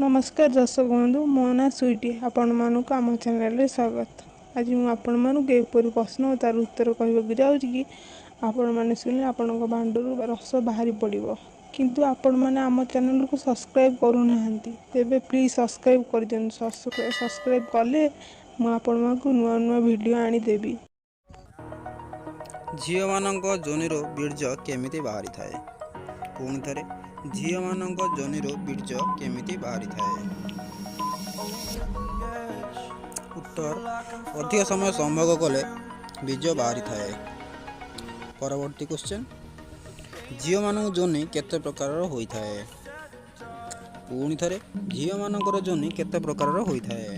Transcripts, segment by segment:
ନମସ୍କାର ଦର୍ଶକ ବନ୍ଧୁ, ମୋ ନାଁ ସୁଇଟି। ଆପଣମାନଙ୍କୁ ଆମ ଚ୍ୟାନେଲରେ ସ୍ୱାଗତ। ଆଜି ମୁଁ ଆପଣମାନଙ୍କୁ ଏପରି ପ୍ରଶ୍ନ ଓ ତା'ର ଉତ୍ତର କହିବାକୁ ଯାଉଛି କି ଆପଣମାନେ ଶୁଣିଲେ ଆପଣଙ୍କ ଭାଣ୍ଡରୁ ରସ ବାହାରି ପଡ଼ିବ। କିନ୍ତୁ ଆପଣମାନେ ଆମ ଚ୍ୟାନେଲକୁ ସବସ୍କ୍ରାଇବ୍ କରୁନାହାନ୍ତି, ତେବେ ପ୍ଲିଜ୍ ସବସ୍କ୍ରାଇବ୍ କରିଦିଅନ୍ତୁ। ସବସ୍କ୍ରାଇବ୍ କଲେ ମୁଁ ଆପଣମାନଙ୍କୁ ନୂଆ ନୂଆ ଭିଡ଼ିଓ ଆଣିଦେବି। ଝିଅମାନଙ୍କ ଯୋନିରୁ ବୀର୍ଯ୍ୟ କେମିତି ବାହାରିଥାଏ? ପୁଣି ଥରେ, ଝିଅମାନଙ୍କ ଯୋନିରୁ ବୀର୍ଯ୍ୟ କେମିତି ବାହାରିଥାଏ? ଉତ୍ତର, ଅଧିକ ସମୟ ସମ୍ଭୋଗ କଲେ ବୀର୍ଯ୍ୟ ବାହାରିଥାଏ। ପରବର୍ତ୍ତୀ କ୍ୱେଶ୍ଚନ୍, ଝିଅମାନଙ୍କ ଯୋନି କେତେ ପ୍ରକାରର ହୋଇଥାଏ? ପୁଣି ଥରେ, ଝିଅମାନଙ୍କର ଯୋନି କେତେ ପ୍ରକାରର ହୋଇଥାଏ?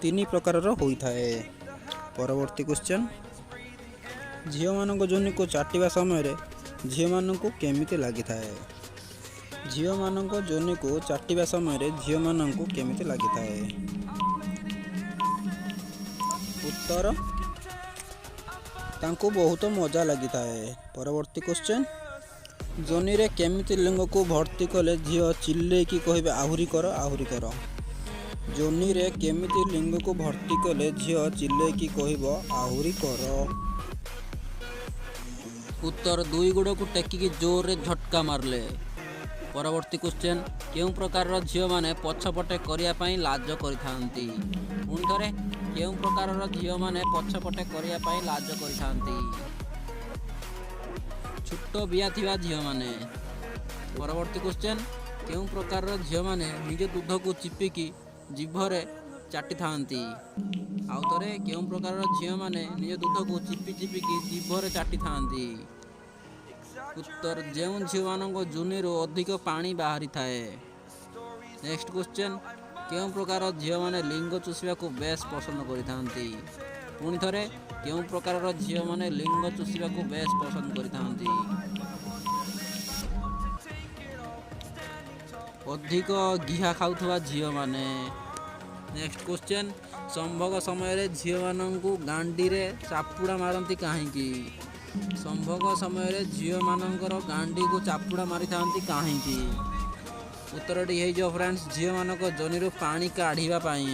3 ପ୍ରକାରର ହୋଇଥାଏ। ପରବର୍ତ୍ତୀ କ୍ୱେଶ୍ଚନ୍, ଝିଅମାନଙ୍କ ଯୋନିକୁ ଚାଟିବା ସମୟରେ ଝିଅମାନଙ୍କୁ କେମିତି ଲାଗିଥାଏ? ଝିଅମାନଙ୍କ ଯୋନିକୁ ଚାଟିବା ସମୟରେ ଝିଅମାନଙ୍କୁ କେମିତି ଲାଗିଥାଏ? ଉତ୍ତର, ତାଙ୍କୁ ବହୁତ ମଜା ଲାଗିଥାଏ। ପରବର୍ତ୍ତୀ କ୍ୱେଶ୍ଚନ୍, ଯୋନିରେ କେମିତି ଲିଙ୍ଗକୁ ଭର୍ତ୍ତି କଲେ ଝିଅ ଚିଲ୍ଲେଇକି କହିବେ ଆହୁରି କର, ଆହୁରି କର? ଯୋନିରେ କେମିତି ଲିଙ୍ଗକୁ ଭର୍ତ୍ତି କଲେ ଝିଅ ଚିଲ୍ଲେଇକି କହିବ ଆହୁରି କର? ଉତ୍ତର, ଦୁଇ ଗୋଡ଼କୁ ଟେକିକି ଜୋରରେ ଝଟକା ମାରିଲେ। ପରବର୍ତ୍ତୀ କ୍ୱେଶ୍ଚନ୍, କେଉଁ ପ୍ରକାରର ଝିଅମାନେ ପଛପଟେ କରିବା ପାଇଁ ଲାଜ କରିଥାନ୍ତି? ପୁଣି ଥରେ, କେଉଁ ପ୍ରକାରର ଝିଅମାନେ ପଛପଟେ କରିବା ପାଇଁ ଲାଜ କରିଥାନ୍ତି? ଛୋଟ ବିଆ ଥିବା ଝିଅମାନେ। ପରବର୍ତ୍ତୀ କ୍ୱେଶ୍ଚନ୍, କେଉଁ ପ୍ରକାରର ଝିଅମାନେ ନିଜ ଦୁଧକୁ ଚିପିକି ଜିଭରେ ଚାଟିଥାନ୍ତି? ଆଉ ଥରେ, କେଉଁ ପ୍ରକାରର ଝିଅମାନେ ନିଜ ଦୁଧକୁ ଚିପି ଚିପିକି ଜିଭରେ ଚାଟିଥାନ୍ତି? ଉତ୍ତର, ଯେଉଁ ଝିଅମାନଙ୍କ ଯୋନିରୁ ଅଧିକ ପାଣି ବାହାରିଥାଏ। ନେକ୍ସଟ କ୍ୱେଶ୍ଚନ୍, କେଉଁ ପ୍ରକାର ଝିଅମାନେ ଲିଙ୍ଗ ଚୁଷିବାକୁ ବେଶ ପସନ୍ଦ କରିଥାନ୍ତି? ପୁଣି ଥରେ, କେଉଁ ପ୍ରକାରର ଝିଅମାନେ ଲିଙ୍ଗ ଚୁଷିବାକୁ ବେଶ ପସନ୍ଦ କରିଥାନ୍ତି? ଅଧିକ ଘିଆ ଖାଉଥିବା ଝିଅମାନେ। ନେକ୍ସଟ କ୍ୱେଶ୍ଚନ୍, ସମ୍ଭୋଗ ସମୟରେ ଝିଅମାନଙ୍କୁ ଗାଣ୍ଡିରେ ଚାପୁଡ଼ା ମାରନ୍ତି କାହିଁକି? ସମ୍ଭୋଗ ସମୟରେ ଝିଅମାନଙ୍କର ଗାଣ୍ଡିକୁ ଚାପୁଡ଼ା ମାରିଥାନ୍ତି କାହିଁକି? ଉତ୍ତରଟି ହେଇଯିବ ଫ୍ରେଣ୍ଡସ୍, ଝିଅମାନଙ୍କ ଯୋନିରୁ ପାଣି କାଢ଼ିବା ପାଇଁ।